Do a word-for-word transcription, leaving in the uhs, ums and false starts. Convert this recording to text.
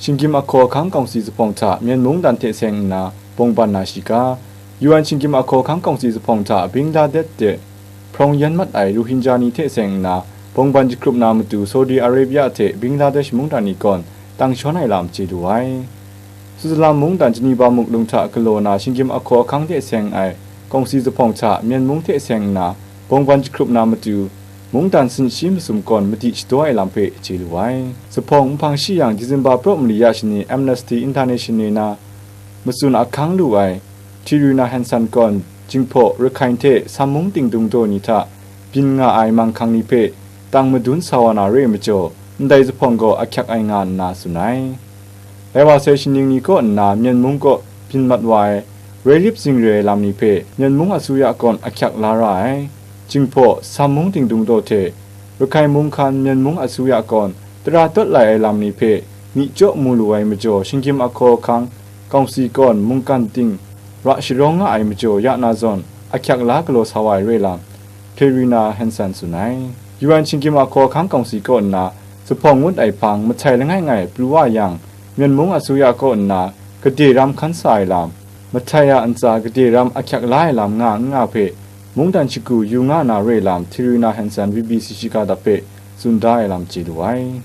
Shinggyim Ahkaw Ahkang Kawngsi zuphpawng hta Myen mungdan hte seng nna bawngban na shiga, U N Shinggyim Ahkaw Ahkang Kawngsi zuphpawng hta Bangladesh de hprawng yan mat ai Rohingya ni hte seng nna bawngban jahkrup na matu Saudi Arabia hte Bangladesh mungdan ni kawn tang shawn ai lam chye lu ai. Switzerland mungdan Geneva muk lung hta galaw na Shinggyim Ahkaw Ahkang hte seng ai Kawngsi zuphpawng hta Myen mung hte seng nna bawngban jahkrup na matu, mungdan sin shi masum kawn madi shadaw ai lam hpe chye lu ai. Zuphpawng nhpang shi yang December praw mali ya shani Amnesty International na matsun ahkang lu ai Tirina Hanson kawn, Jinghpaw, Rakhine hte Sam mung Tingdung daw ni hta byin nga ai manghkang ni hpe tang madun sa wa na re ai majaw, ndai zuphpawng gaw ahkyak ai nga nna tsun ai. Lai wa sai shaning ni kaw nna Myen mung kaw byin mat wa ai, roi lip zing re ai lam ni hpe Myen mung asuya kawn ahkyak la ra ai. Jinghpaw, Sam mung Tingdung daw hte Rakhine mung hkan Myen mung asuya kawn tara tawt lai ai lam ni hpe myi chyaw mu lu ai majaw, Shinggyim Ahkaw Ahkang Kawngsi kawn mungkan ting ra sharawng nga ai majaw ya na zawn ahkyak la galaw sa wa ai re lam, Tirina Hanson tsun ai. U N Shinggyim Ahkaw Ahkang Kawngsi kaw nna zuphpawng ngut ai hpang mahtai langai ngai pru wa yang, Myen mung asuya kaw nna gade ram hkan sa ai lam, mahtai a ntsa gade ram ahkyak la ai lam nga n nga hpe mungdan shagu yu nga na re lam, Tirina Hanson B B C Shika dap hpe tsun da ai lam chye lu ai.